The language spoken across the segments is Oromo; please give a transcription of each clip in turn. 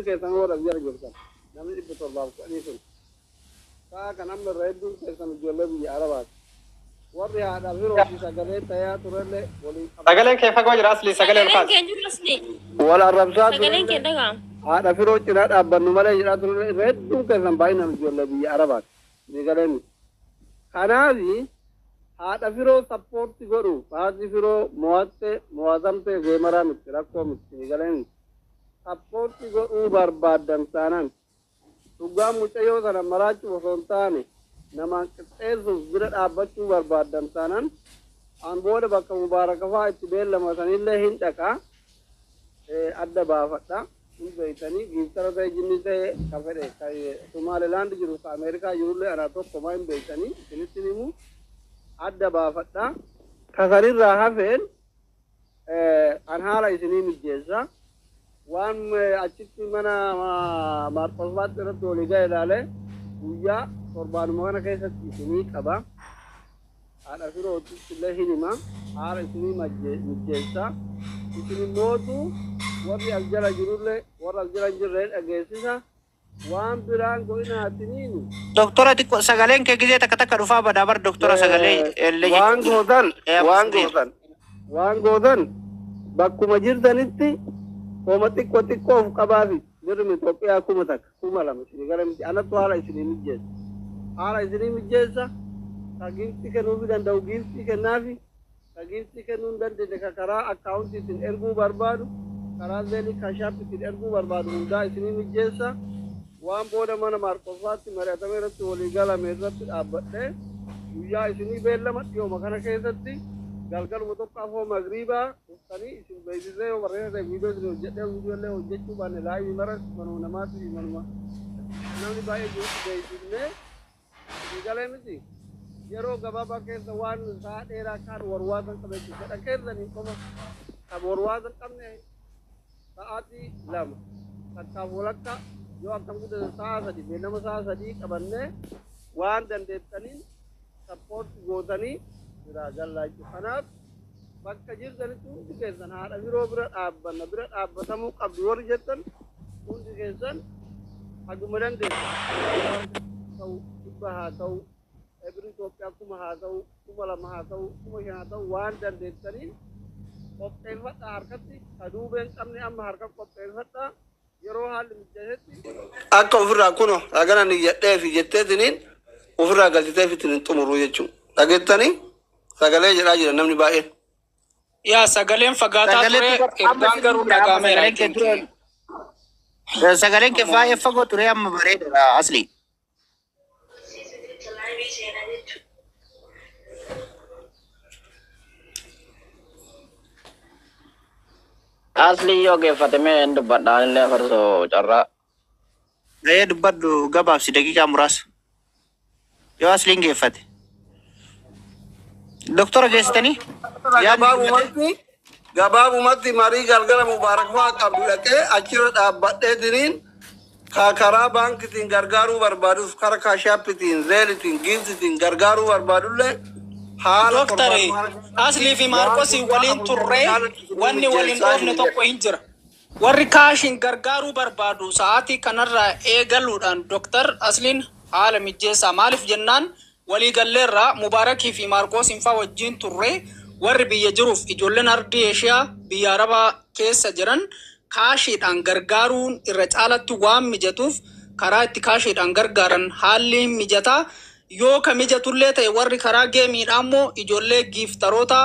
Hundi keessan warra as jala jirtan, namni 710 sun, sa'a kan amma irra hedduun keessan ijoollee biyya Arabaati. Warri haadha firoo fi sagalee tayaa turellee waliin Sagaleen kee fagoo jira, Asli, sagalee ol Sagaleen kaasi. kee jiru, Asli. Wal arrabsaa Sagaleen kee turellee dhaga'ama. Haadha firoo cinaa dhaabbannu malee jedhaa turellee, irra hedduun keessan baay'inaan ijoollee biyya Arabaati. Sagalee miti. Kanaafi haadha firoo support godhu, haati firoo mo'atte mo'atamte geemaraa miti, rakkoo miti, sagalee miti. Support godhuu barbaaddan taanaan, dhugaa mucayyoo sana maraachuuf osoo hin taane namaan qixxeessuuf bira dhaabbachuu barbaaddan taanaan, an booda bakka Mubaaraka fa'aa itti beellamatanillee hin dhaqaa, adda baafadha. Hin beeytanii, gifter ta'e, jinni ta'e, ka fedhe ka Somaalilaand jiru, ka Ameerikaa jirullee anaa tokkoma, hin beeytanii, isinitti himu, adda baafadha. Ka sanirraa hafeen an haala isinii mijjeessa. Waan achitti mana Maarqosfaatti irratti walii ga'e ilaalee guyyaa torbaanuma kana keessatti isinii qaba. Haadha firootitti illee hin hima, haala isinii mijjeessa. Isin immootu warri as jala jirullee warra as jala hin jirre dhageessisa. Waan biraan godhinaatiniini. Doktora, xiqqoo sagaleen kee gizee takka takka dhufaa badaa bar, doktora, sagalee illee Waan jechuudha. gootan waan sirriidha. gootan, waan gootan, bakkuma jirtanitti homa xiqqoo xiqqoo of qabaafi birri Itoophiyaa 1000, 2000 isinii gara miti, anattu haala isinii mijjeessa, haala isinii mijjeessa. Ka gift kennuufi danda'u gift kennaafi, ka gift kennuu hin dandeenye, ka karaa accountiitiin erguu barbaadu, karaa Zelle, Cash Appiitiin erguu barbaadu hundaa isinii mijjeessa. Waan booda mana Maarqofaatti mari'atame irratti walii galame irratti dhaabbadhee guyyaa isinii beellama. Dhiyooma kana keessatti galgaluma tokko afoo magriibaa dhuftanii isin beeksisee, yoo barreessa ta'e viidiyoo isin hojjedhee, viidiyoo illee hojjechuu baanne live mara manuma namaatti fi manuma namni baay'ee jirutti beeksifnee, isinii galee miti, yeroo gabaabaa keessa waan sa'a dheeraa kaan warwaatan qaba jechuudha. Fedha keessanii qofa kan warwaatan qabne sa'aatii 2 takkaaf walakka, yoo akkam guddate sa'a 3, beellama sa'a 3 qabannee waan dandeettaniin support gootanii biraa gallaa jechuudha. Kanaaf bakka jirtanitti hundi keessan haadha biroo bira dhaabbanna, bira dhaabbatamuu qabdu warri jettan hundi keessan haguma dandeessan ta'u, 100 haa ta'u, birri Itoophiyaa 1000 haa ta'u, 2000 haa ta'u, 5000 haa ta'u, waan dandeessaniin qopheeffadha harkatti. Ka duubeen qabne amma harka qopheeffadha, yeroo haalli mijatetti akka ofirraa kuno dhagana niyyadhee fi jetteetiniin ofirraa galchitee fi ittiin xumuruu jechuudha. Dhageettanii, sagalee jedhaa jira namni baay'een. Yaa, sagaleen fagaataa Sagalee ture, amma ergaan garuu sirriidha, amma dhagaameera, I sagaleen kee think. ture. Sagaleen kee baay'ee fagoo ture, amma bareedaadha, Asli. Asli yoo geeffate mee hin dubbadha, anillee farsoo carraa. Gahee dubbadhu, gabaabsi, daqiiqaa muraasa. Yoo Asliin geeffate. Doktora, geessitanii? Yaadni dubbate? Gabaabumatti marii galgala Mubaarak fa'aa qabdu dhaqee achirra dhaabbadheetiniin ka karaa baankitiin gargaaruu barbaadus, karaa Cash Appitiin, Zelletiin, giftitiin gargaaruu barbaadullee haala Doktari, torbaanuma Aslii fi waan Maarqosii guyyaa waliin 40 turree caalatti isinii wanni waliin mijjeessaa dhoofne isin tokko jedhe. hin jira. Warri cashiin gargaaruu barbaadu sa'aatii kanarraa eegaluudhaan Doktar Asliin haala mijjeessaa. Maaliif jennaan, walii galleerraa Mubaarakii fi Maarqoosiin faa wajjin turree, warri biyya jiruuf ijoolleen ardii Eeshiyaa biyya Arabaa keessa jiran cashiidhaan gargaaruun irra caalatti waan mijatuuf karaa itti cashiidhaan gargaaran haalli hin mijataa. Yoo ka mijatullee ta'e, warri karaa gameiidhaa immoo ijoollee gifteroota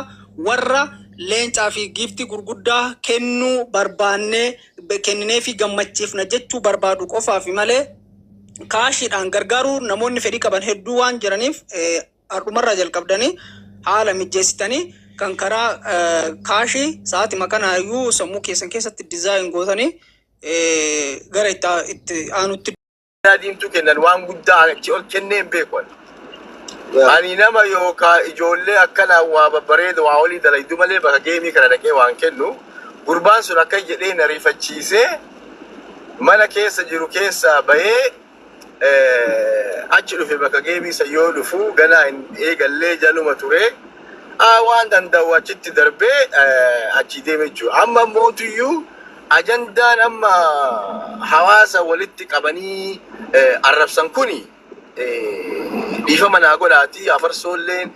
warra leencaa fi gift gurguddaa kennuu barbaannee kenninee fi gammachiifna jechuu barbaadu qofaafi malee, cashiidhaan gargaaruu namoonni fedhii qaban hedduu waan jiraniif, har'umarraa jalqabdanii haala mijjeessitanii kan karaa cash sa'aatima kanaayyuu sammuu keessan keessatti design gootanii gara itti aanutti Diimtuu kennan waan guddaa achi ol kennee hin beeku ani. Ani nama yookaan ijoollee akkanaa waa babbareeda waa olii dalaydu malee bakka game kana dhaqee waan kennu, gurbaan sun akka jedhee na rifachiisee mana keessa jiru keessaa bahee achi dhufe. Bakka game san yoo dhufu ganaa hin eegallee, jaluma ture. Waan danda'u achitti darbee achi deeme jechuudha. Amma mootuyyuu Ajandaan amma hawaasa walitti qabanii arrabsan kuni dhiifama naa godhaati afarsoolleen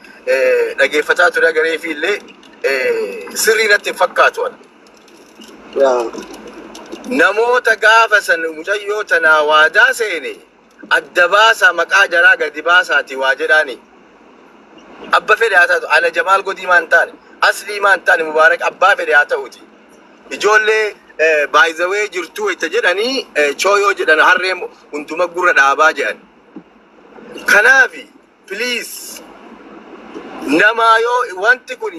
dhageeffataa ture agaree fi illee sirrii natti hin fakkaatu ana. Namoota gaafa san mucayyoo tanaa waadaa seene adda baasaa maqaa jaraa gadi baasaati waa jedhaani. Abba fedhe haa taatu ana Jamaal Godii maan taane Aslii maan taane Mubaarak abbaa fedhe haa ta'uti. Ijoollee baay'izawee jirtuu itti jedhanii chooyoo jedhan harreen hunduma gurra dhaabaa jedhan. Kanaafi please namaa yoo wanti kun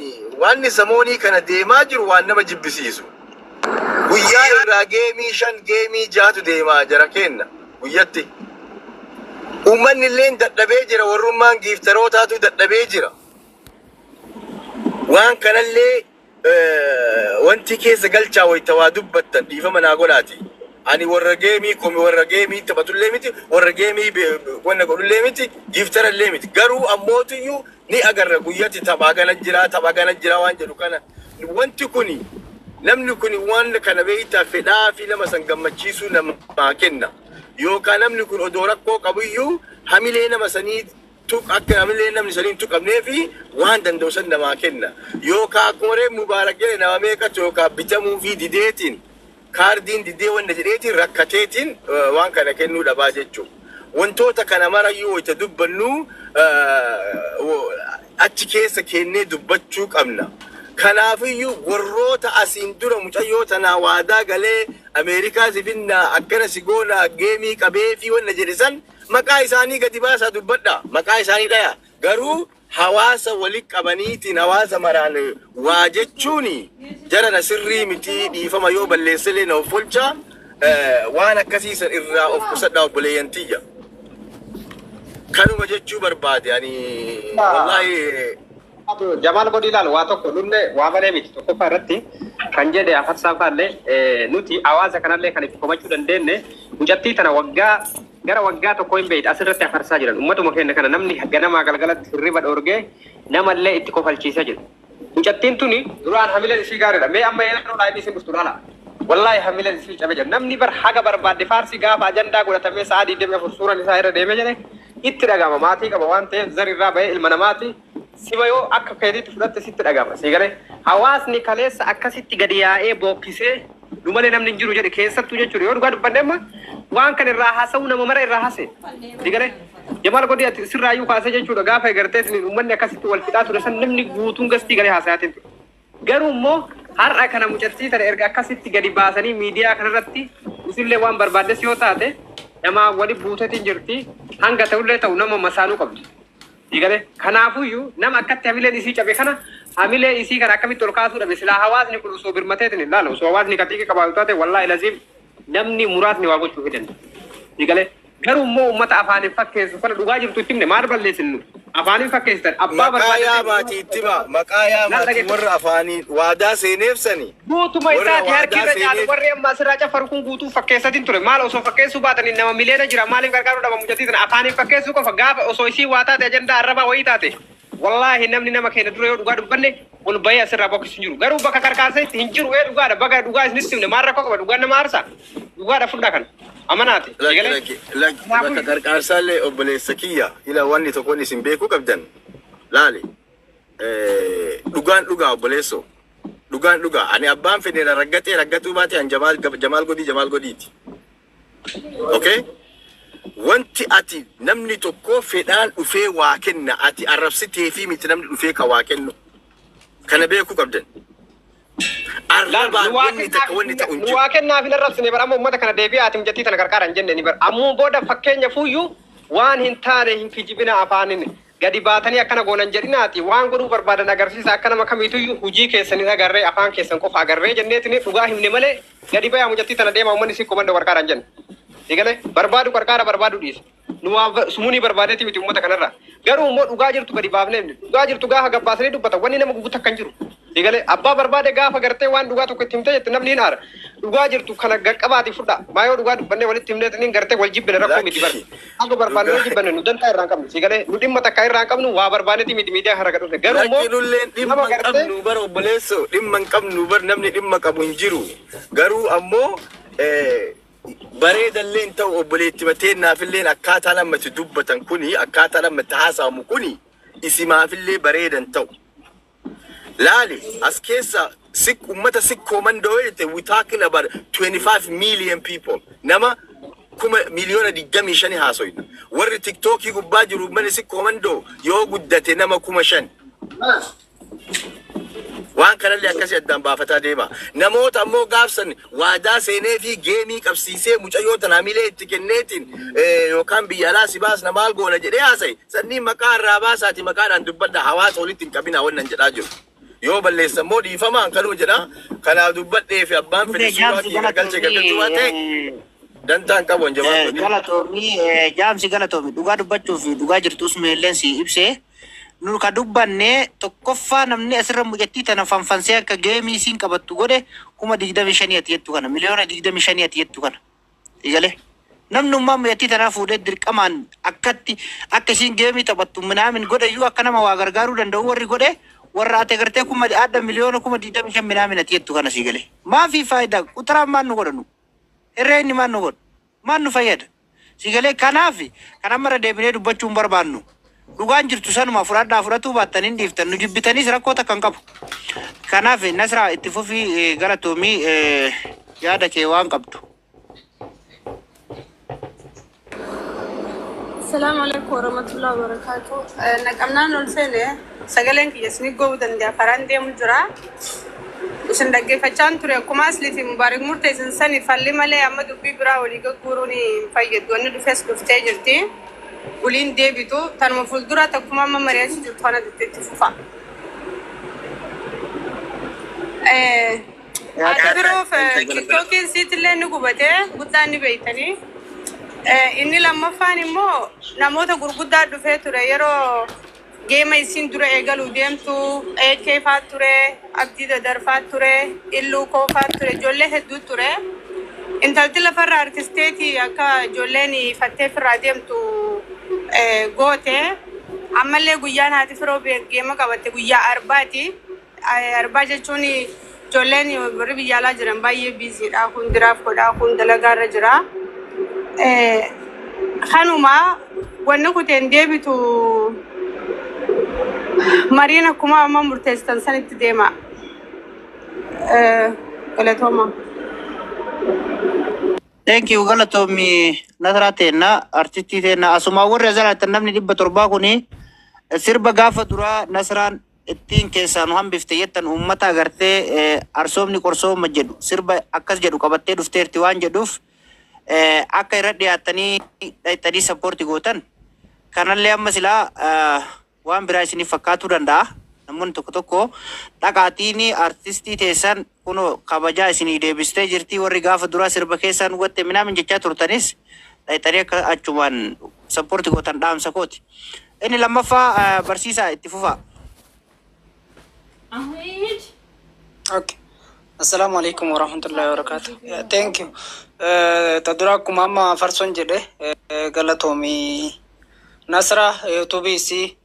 wanni samoonii kana deemaa jiru waan nama jibbisiisu. Guyyaa irraa geemii 5 geemii 6tu deemaa jara kenna guyyatti. Uummanni illee dadhabee jira warrummaan giiftarootaatu dadhabee jira. Waan kanallee wanti keessa galchaa wayita waa dubbattan dhiifama naa godhaati. Ani warra geemii komi warra geemii taphatullee miti warra geemii wanna godhullee miti giiftarallee miti. Garuu ammootiyyuu ni agarra guyyatti taphaa gana jira taphaa gana jira waan jedhu kana. Wanti kuni namni kuni waan kana beektaa fedhaa fi nama san gammachiisuu namaa kenna. Yookaan namni kun odoo rakkoo qabuyyuu hamilee nama sanii tuq akka hamilee namni sanii hin tuqamnee fi waan danda'u san namaa kenna. Yookaan akkuma reef Mubaarak jedhe nama meeqatu yookaan bitamuu fi dideetiin kaardiin didee wanta jedheetiin rakkateetiin waan kana kennuu dhabaa jechuudha. Wantoota kana marayyuu wayita dubbannu achi keessa kennee dubbachuu qabna. Kanaafiyyuu warroota asiin dura mucayyoo tanaa waadaa galee Ameerikaa si finnaa akkana si goonaa geemii qabee fi wanna jedhe san maqaa isaanii gadi baasaa dubbadha. Maqaa isaanii dhaya. Garuu hawaasa walitti qabaniitiin hawaasa maraan waa jechuun jara na sirrii miti dhiifama yoo balleessellee na of olcha waan akkasii san irraa of qusadhaa obboleeyyan tiyya. Kanuma jechuu barbaade ani wallaahi. Jamaal godhi ilaal waa tokko nullee waa malee miti tokkoffaa irratti kan jedhe afarsaa faallee nuti hawaasa kanallee kan itti komachuu dandeenye mucattii tana waggaa gara waggaa tokko hin beekne asirratti afarsaa jiran uummatuma keenya kana namni ganamaa galgalatti hirriba dhoorgee namallee itti kofalchiisaa jira. Mucattiin tuni duraan hamileen isii gaariidha. Mee amma yeroo laayinii isin dhuftu laala. Wallaahi hamileen isii cabe jira. Namni bar haga barbaadde faarsi gaafa ajandaa godhatamee sa'a 24 suuraan isaa irra deemee jedhe itti dhagama. Maatii qaba waan ta'eef zarirraa bahee ilma namaati. Siba yoo akka keetiitti fudhatte sitti dhagama. Sii galee hawaasni kaleessa akkasitti gadi yaa'ee bookkisee nu malee namni hin jiru jedhe keessattuu jechuudha. Yoo dhugaa dubbanne amma waan kan irraa haasa'u nama mara irraa haase. Sii galee Jamaal godhi ati sirraayyuu kaasee jechuudha gaafa egartee isin uummanni akkasitti wal fixaa ture san namni guutuun gastii galee haasa'aatiin ture. Garuu immoo har'a kana mucattii tana erga akkasitti gadi baasanii miidiyaa kanarratti isillee waan barbaaddes yoo taate namaa wali buuteetiin jirti hanga ta'ullee ta'u nama masaanuu qabdi. Eegale kanaafuyyuu nama akkatti hamileen isii cabe kana hamilee isii kana akkamitti ol kaasuu dhabe silaa hawaasni kun osoo birmateetiin hin laalu osoo hawaasni qaxiiqii qabaatu taate wallaahi laziim namni muraasni waa gochuu fi danda'a. Eegale garuu immoo uummata afaaniin fakkeessu kana dhugaa jirtu itti himne maal balleessinu afaaniin fakkeessitan abbaa Maqaa barbaade yaamaatii itti himaa. Maqaa yaamaatii warra afaanii waadaa seeneef sani. Guutuma Warra isaati harki waadaa irra caalu seeneef warri amma asirraa cafaru kun guutuu fakkeessatiin ture. Maal osoo fakkeessuu baatanii nama miliyoona jira maaliif gargaaruu dhaba mucattii tana afaaniin fakkeessuu qofa gaafa osoo isii waa taate ajandaa arrabaa wayii taate. Wallaahi namni nama keenya dura yoo dhugaa dubbanne ol bahee asirraa bokkisu hin jiru. Garuu bakka qarqaarsa hin jiru ee dhugaadha bakka dhugaa isinitti himne maal rakkoo qaba dhugaan nama aarsa. Dhugaadha fudhaa kana amanaati. Lakki Eegalee. lakki lakki bakka qarqaarsaallee obboleessa kiyya ila wanni tokkoon isin beekuu qabdan laali dhugaan dhugaa obboleessoo dhugaan dhugaa ani abbaan fedhe na raggaxee raggaxuu baate an jamaal jamaal godii jamaal godiiti. Okay? Wanti ati namni tokko fedhaan dhufee waa kenna ati arrabsitee fi miti namni dhufee ka waa kennu kana beekuu qabdan. Arrabaan wanni takka wanni ta'u hin Nu jiru. waa kennaaf hin arrabsine bara amma uummata kana deebi'aa ati mucattii tana gargaara hin jenne ni bara. Ammoo booda fakkeenya fuuyyuu waan hin taane hin kijibina afaanin gadi baatanii akkana goonan jedhinaati waan godhuu barbaadan agarsiisa akka nama kamiituyyuu hojii keessan hin agarree afaan keessan qofa agarree jenneetini dhugaa himne malee gadi bayaa mucattii tana deemaa uummanni si komandoo gargaara hin jenne. Eegale barbaadu qarqaara barbaadu dhiisa. Nu waan sumunii barbaadeeti miti uummata kanarra. Garuu immoo dhugaa jirtu gadi baafnee himne. Dhugaa jirtu gaafa gabbaasanii dubbatan wanni nama gubutu akka hin jiru. Sigalee abbaa barbaade gaafa gartee waan dhugaa tokko itti himtee jette namni hin aara. Dhugaa jirtu kana gaqqabaati fudha. Maayoo dhugaa dubbannee walitti himnee tiniin gartee wal jibbine rakkoo miti bar. Akka barbaanne wal jibbanne nu dantaa irraa hin qabnu. Sigalee nu dhimma takka irraa hin qabnu, waa barbaaneeti miti miidiyaa harka dhufne. Garuu immoo Lakki, nulleen dhimma nama hin gartee qabnu bara, obboleesso, dhimma hin qabnu bar. Namni dhimma qabu hin jiru. Garuu ammoo bareedallee hin ta'u, obboleetti mateennaafilleen akkaataa namatti dubbatan kuni, akkaataa namatti haasa'amu kuni isimaafillee bareedan ta'u. Laali, as keessa sik ummata Sikkoo Mandoo jette, we talking about 25 million people, nama 25,000,000 haasoyna. Warri TikTokii gubbaa jiru mana Sikkoo Mandoo yoo guddate nama 5,000. Waan kanallee akkasii addaan baafataa deema. Namoota ammoo gaafsan waadaa seenee fi geemii qabsiisee mucayyoo tana hamilee itti kenneetiin yookaan biyya alaa si baasna, maal goona jedhee haasa'e. Sanniin maqaa irraa baasaati, maqaadhaan dubbadha, hawaasa walitti hin qabina wannan jedhaa jiru. Yoo balleessa immoo dhiifamaan kanuma jedha. Kanaaf dubbadhee fi abbaan fedhe Dhufee suuraa jaamsi kiyya galchee galchuu waan ta'e galatoomii. Dantaan qabu an jabaa godhi. Galatoomii, jaamsi galatoomii. Dhugaa dubbachuu fi dhugaa jirtus meelleen si ibsee, nu ka dubbanne tokkoffaa namni asirra mucattii tana fanfansee akka geemii isiin qabattu godhe 25,000 ati jettu kana, 25,000,000 ati jettu kana igalee namnummaa mucattii tanaa fuudhee dirqamaan akkatti akka isiin geemii taphattu minaamin godhe iyyuu, akka nama waa gargaaruu danda'u warri godhe warra ati agartee kuma adda 25,000,000 minaamin ati jettu kana si galee. Maafii faayidaa quxaraan maan nu godhanu, herreegni maan nu godhu, maan nu fayyada si galee? Kanaaf kan ammarra deebinee dubbachuu hin barbaannu. Dhugaan jirtu sanuma, fudhadhaa, fudhatuu baattan hin dhiiftan, nu jibbitanis rakkoo takka hin qabu. Kanaaf Nasraa, itti fufii, galatoomii, yaada kee waan qabdu. Assalamu alaikum warahmatullahi wabarakatuh. Naqamnaan ol seene, sagaleen kiyya isinii ga'uu danda'a, karaan deemu jira. Isin dhaggeeffachaan ture. Akkuma Aslii fi Mubaarik murteessan sani falli malee amma dubbii biraa walii gagguuruun hin fayyadu. Wanni dhufes dhuftee jirti. Uliin deebitu tanuma fuuldura takkuma amma mari'achuu jirtu kana itti fufa. Ati biroof TikTokiin siitillee ni gubate, guddaan ni beeytanii. Inni lammaffaan immoo namoota gurguddaa dhufee ture yeroo geema isin dura eegaluu deemtu. AK faa ture, Abdii Dadarfaa ture, Illuu Koofaa ture, ijoollee hedduu ture. Intalti lafarra harkisteeti akka ijoolleen fattee firraa deemtu goote. Ammallee guyyaan haati firoo geema qabatte guyyaa Arbaati. Arbaa jechuun ijoolleen warri biyya alaa jiran baay'ee busy dha. Kun diraaf godhaa, kun dalagaarra jira. Kanuma wanni kuteen deebitu, mariin akkuma amma murteessitan sanitti deema. Galatooma. Thank you, galatoomi Nasraa teenna, artistii teenna. Asuma warri asirratti namni 700 kuni sirba gaafa duraa Nasraan ittiin keessaa nu hambifte jettan, uummata agartee arsoomni qorsooma jedhu, sirba akkas jedhu qabattee dhufteerti waan jedhuuf, akka irra dhiyaattanii dhayxanii support gootan. Kanallee amma silaa waan biraa isiniif fakkaatuu danda'a. Namoonni tokko tokko dhaqaatiin artistii teessan kunoo kabajaa isinii deebistee jirti, warri gaafa duraa sirba keessaa nu gatte minaamin jechaa turtanis dhayxanii akka achumaan support gootan dhaamsa kooti. Inni lammaffaa, barsiisaa, itti fufaa. Okay. Assalamu alaikum warahmatullahi wabarakatuh. Yeah, thank you. Ta dura akkuma amma farsoon jedhe, galatoomii Nasra. YouTube isii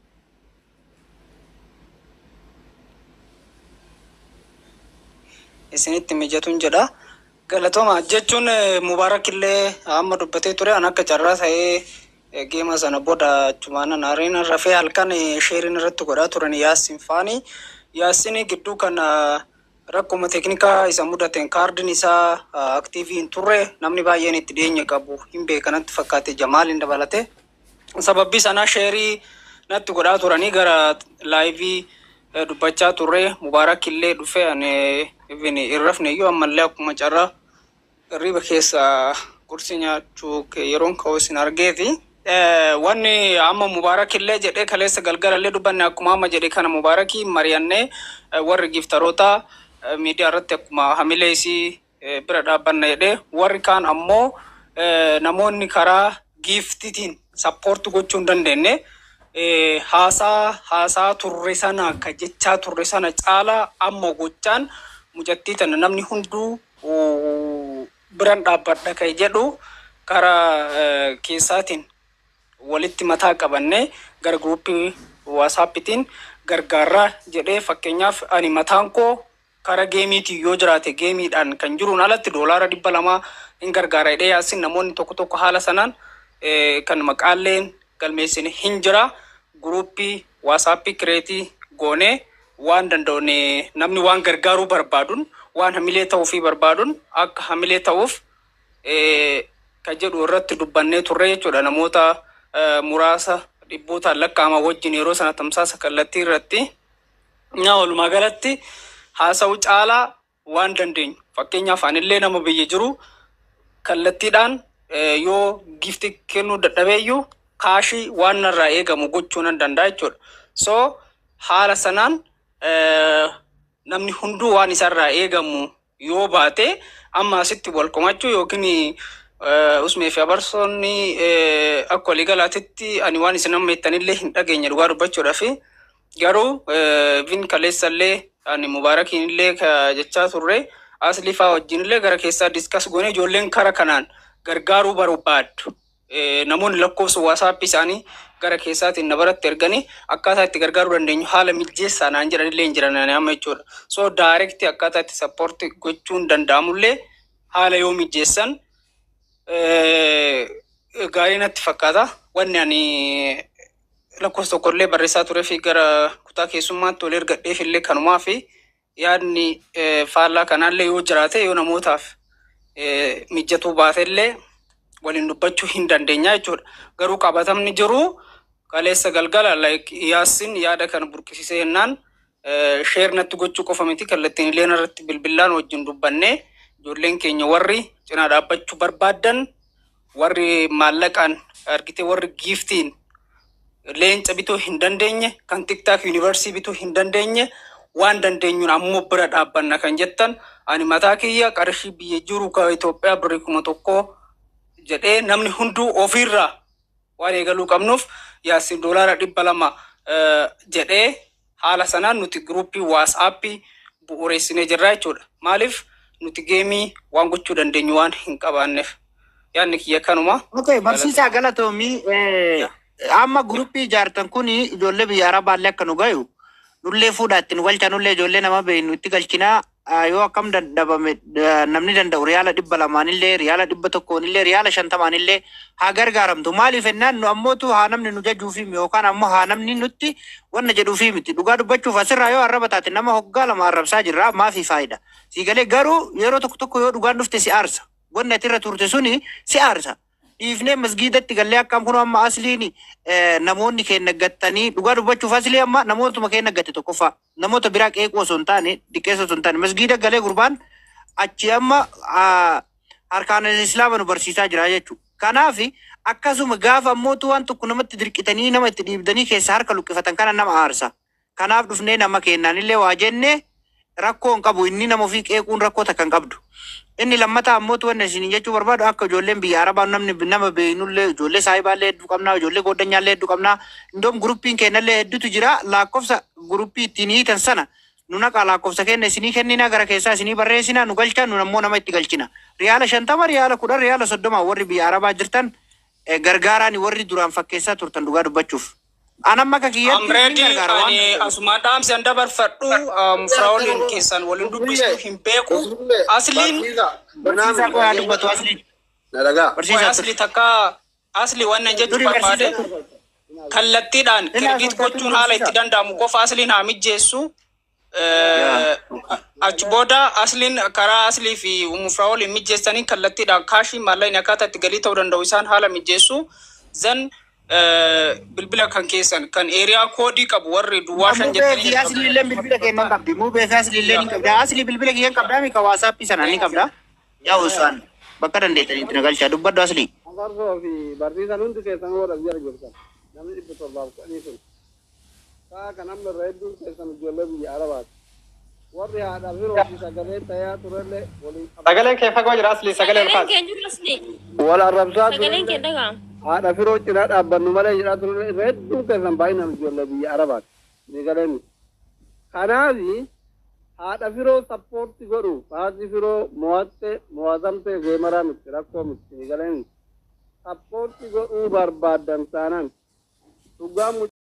isinitti mijatuun jedha. Galatooma jechuun Mubaarak illee amma dubbatee ture. An akka carraa ta'ee geema sana booda achumaan ariin rafee halkan sheeriin irratti godhaa turan Yaassin faani. Yaassin gidduu kana rakkuma teeknikaa isa mudateen kaardiin isaa active hin turre. Namni baay'een itti dhiyeenya qabu hin beekanatti fakkaate, Jamaaliin dabalate. Sababbii sanaa sheerii natti godhaa turanii gara live dubbachaa turre. Mubaarak illee dhufe. Ani even hin rafne iyyuu, ammallee akkuma carraa hirriba keessa qursii nyaachuu yeroon ka'u isin argeeti. Wanni amma Mubaarak illee jedhee, kaleessa galgala illee dubbanne, akkuma amma jedhe kana Mubaarakii mari'annee, warri giftaroota miidiyaa irratti akkuma hamilee isii bira dhaabbanna jedhee, warri kaan ammoo namoonni karaa giftitiin support gochuu hin dandeenye. Haasaa haasaa turre sana ka jechaa turre sana caalaa amma gochaan mucattii tana namni hunduu biran dhaabbadha kan jedhu karaa keessaatiin walitti mataa qabannee gara guruppii WhatsAppitiin gargaarraa jedhee. Fakkeenyaaf, ani mataan koo kara gameiitiin yoo jiraate gameiidhaan kan jiruun alatti $200 hin gargaara jedhee yaasin. Namoonni tokko tokko haala sanaan kan maqaalleen galmeessine hin jira. Guruppii WhatsAppii create goonee waan danda'uun namni waan gargaaruu barbaaduun, waan hamilee ta'uufii barbaaduun akka hamilee ta'uuf kan jedhu irratti dubbannee turre jechuudha. Namoota muraasa dhibbootaan lakkaa'aman wajjin yeroo sana tamsaasa kallattii irratti. Na walumaa galatti haasa'u caalaa waan dandeenyu, fakkeenyaaf, anillee nama biyya jiru kallattiidhaan yoo gift kennuu dadhabeeyyuu cashii waan narraa eegamu gochuu nan danda'a jechuudha. So haala sanaan namni hunduu waan isarraa eegamu yoo baate amma asitti wal komachuu yookiin usmee fi abarsoonni akka waliigalaatitti ani waan isin amma jettanillee hin dhageenye dhugaa dubbachuudhaaf. Garuu vin kaleessallee ani mubaarakiin illee ka jechaa turre, asli faa wajjin illee gara keessaa discuss goone, ijoolleen kara kanaan gargaaruu barbaaddu. Namoonni lakkoofsa WhatsAppii isaanii gara keessaatiin na biratti erganii akkaataa itti gargaaruu dandeenyu haala mijeessaa naan jedhanillee hin jiran ani amma jechuudha. So direct akkaataa itti support gochuun danda'amullee haala yoo mijeessan gaarii natti fakkaata. Wanni ani lakkoofsa tokkollee barreessaa turee fi gara kutaa keessummaatti ol ergadheef illee kanumaa fi yaadni faallaa kanaallee yoo jiraate, yoo namootaaf mijatuu baatellee waliin dubbachuu hin dandeenya jechuudha. Garuu qabatamni jiru kaleessa galgala like Yaassin yaada kana burqisiisee jennaan share natti gochuu qofa miti, kallattiin illee irratti bilbilaan wajjin dubbannee, ijoolleen keenya warri cinaa dhaabbachuu barbaaddan, warri maallaqaan argite, warri giftiin leenca bituu hin dandeenye, kan TikTok Universe bituu hin dandeenye, waan dandeenyuun ammoo bira dhaabbanna kan jettan, ani mataa kiyya qarshii biyya jiru ka Itoophiyaa birrii 1000 jedhee, namni hunduu ofiirraa waan eegaluu qabnuuf Yaasin $200 jedhee, haala sanaan nuti giruuppii WhatsAppii bu'uureessinee jirra jechuudha. Maaliif nuti gameii waan gochuu dandeenyu waan hin qabaanneef. Yaadni kiyya kanuma. Okay, barsiisaa, galatoomii. Amma guruppii ijaartan kuni ijoollee biyya Arabaallee akka nu gayu nullee fuudhaa ittiin galcha, nullee ijoollee nama beeknu itti galchinaa. Yoo akkam dadhabame namni danda'u riyaala 200nillee, riyaala 100nillee, riyaala 50nillee haa gargaaramtu. Maaliif ennaan nu ammootu haa namni nu jajuufi yookaan ammoo haa namni nutti wanna jedhuufi miti. Dhugaa dubbachuuf asirraa yoo arraba taate nama hoggaa lama arrabsaa jirra, maafi faayida siigalee? Garuu yeroo tokko tokko yoo dhugaan dhufte si aarsa, wanni ati irra turte suni si aarsa. Dhiifnee masgiidatti gallee akkam kun amma asliin namoonni keenya gattanii, dhugaa dubbachuuf aslii amma namootuma keenya gatte. Tokkoffaa, namoota biraa qeequu osoo hin taane, diqqeessuu osoo hin taane, masgiida galee gurbaan achi amma harkaan islaama nu barsiisaa jira jechuudha. Kanaaf akkasuma gaafa ammootu waan tokko namatti dirqitanii nama itti dhiibdanii keessa harka luqqifatan kana nama aarsa. Kanaaf dhufnee nama kennaan illee waa jenne rakkoo hin qabu, inni nama ofii qeequun rakkoo takka hin qabdu. Inni lammataa ammoo wanni isin jechuu barbaadu, akka ijoolleen biyya Arabaa namni nama beeknullee, ijoollee saahibaallee hedduu qabnaa, ijoollee gooddanyaallee hedduu qabnaa. Indoom guruppiin kennallee hedduutu jira. Lakkoofsa guruppii ittiin hiitan sana nu naqaa, lakkoofsa kenna isinii kennina, gara keessaa isinii barreessina, nu galchaa, nu ammoo nama itti galchina. Riyaala 50, riyaala 10, riyaala 30 warri biyya Arabaa jirtan gargaaraan, warri duraan fakkeessaa turtan, dhugaa dubbachuuf. An amma akka kiyyatti ni I'm ready. gargaara waan Ani asuma dhaamsi an dabarfadhu firaawoliin keessan waliin dubbisuu hin beeku. Asliin Barsiisaa koo yaa dubbatu asliin. Na dhagaa. Qoy. Barsiisaa. Asli takka, asli wannan jechuu Duri barbaade barsiisaa. kallattiidhaan Inni credit haasoftaa gochuun haala itti barsiisaa. danda'amu qofa asliin haa mijeessu. Achi booda asliin karaa aslii fi umu firaawoliin mijeessanii kallattiidhaan cashii maallaqni akkaataa itti galii ta'uu danda'u isaan haala mijeessu. Zan bilbila kan keessan kan area codeii qabu warri duwwaa 5 Mubee jettanii fi asli illee bilbila kennan qabdi. Mubee fi asli illee ni qabdi. Asli bilbila kiyyan qabdaa mi ka WhatsAppii sana ni qabda. Yaa usaan bakka dandeettanitti na galchaa, dubbadhu asli. Afarsoo fi barsiisan hundi keessan wal jala jirtan. Namni 710 sun. Sa'a kan amma irra hedduun keessan ijoollee biyya Arabaati. Warri haadha firoo fi sagalee tayaa turellee waliin Sagaleen kee fagoo jira asli, sagalee ol Sagaleen kaasi. kee jiru asli. Wal arrabsaa Sagaleen kee turellee dhaga'ama. Haadha firoo cinaa dhaabbannu malee jedhaa turre irra hedduun keessan baay'inaan ijoollee biyya Arabaati. Ni galee Kanaafi haadha firoo support godhu haati firoo mo'atte mo'atamte gamer miti rakkoo miti ni galee support godhuu barbaaddan taanaan dhugaa.